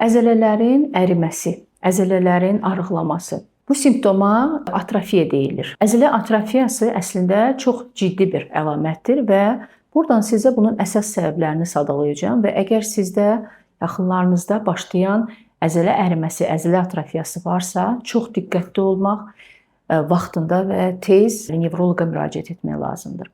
Əzələlərin əriməsi, əzələlərin arıqlaması. Bu simptoma atrofiya deyilir. Əzələ atrofiyası əslində çox ciddi bir əlamətdir və buradan sizə bunun əsas səbəblərini sadalayacağam və əgər sizdə yaxınlarınızda başlayan əzələ əriməsi, əzələ atrofiyası varsa, çox diqqətli olmaq, vaxtında və tez nevroloqa müraciət etmək lazımdır.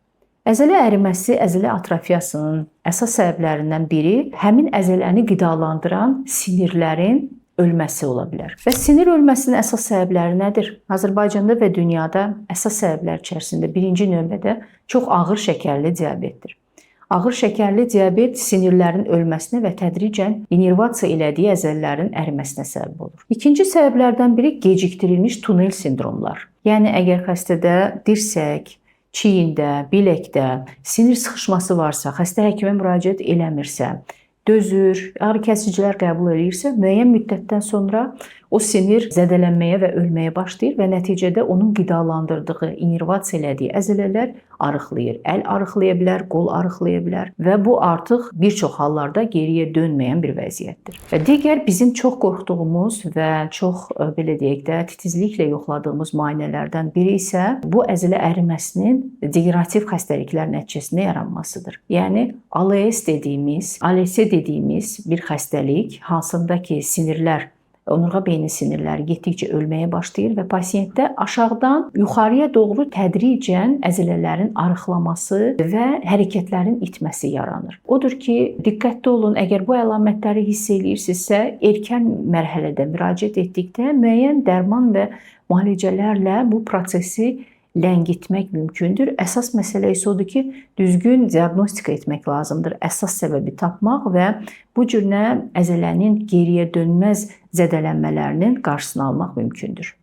Əzələ əriməsi, əzələ atrofiyasının əsas səbəblərindən biri həmin əzələni qidalandıran sinirlərin ölməsi ola bilər. Və sinir ölməsinin əsas səbəbləri nədir? Azərbaycanda və dünyada əsas səbəblər içərisində birinci növbədə çox ağır şəkərli diabetdir. Ağır şəkərli diabet sinirlərin ölməsinə və tədricən innervasiya elədiyi əzələlərin əriməsinə səbəb olur. İkinci səbəblərdən biri gecikdirilmiş tunel sindromlar. Yəni əgər xəstədə dirsək, çiyində, biləkdə sinir sıxışması varsa, xəstə həkimə müraciət eləmirsə, dözür, ağrı kəsicilər qəbul eləyirsə, müəyyən müddətdən sonra o sinir zədələnməyə və ölməyə başlayır və nəticədə onun qidalandırdığı, innervasiya elədiyi əzələlər arıqlayır. Əl arıqlaya bilər, qol arıqlaya bilər və bu artıq bir çox hallarda geriyə dönməyən bir vəziyyətdir. Və digər bizim çox qorxduğumuz və çox belə deyək də titizliklə yoxladığımız müayinələrdən biri isə bu əzələ əriməsinin degenerativ xəstəliklər nəticəsində yaranmasıdır. Yəni ALS dediyimiz, ALS dediyimiz bir xəstəlik, hansında ki sinirlər, onurğa beyni sinirləri getdikcə ölməyə başlayır və pasientdə aşağıdan yuxarıya doğru tədricən əzələlərin arıqlaması və hərəkətlərin itməsi yaranır. Odur ki, diqqətli olun, əgər bu əlamətləri hiss eləyirsinizsə, erkən mərhələdə müraciət etdikdə müəyyən dərman və müalicələrlə bu prosesi ləngitmək mümkündür. Əsas məsələ isə odur ki, düzgün diaqnostika etmək lazımdır. Əsas səbəbi tapmaq və bu cür nə əzələnin geriyə dönməz zədələnmələrinin qarşısını almaq mümkündür.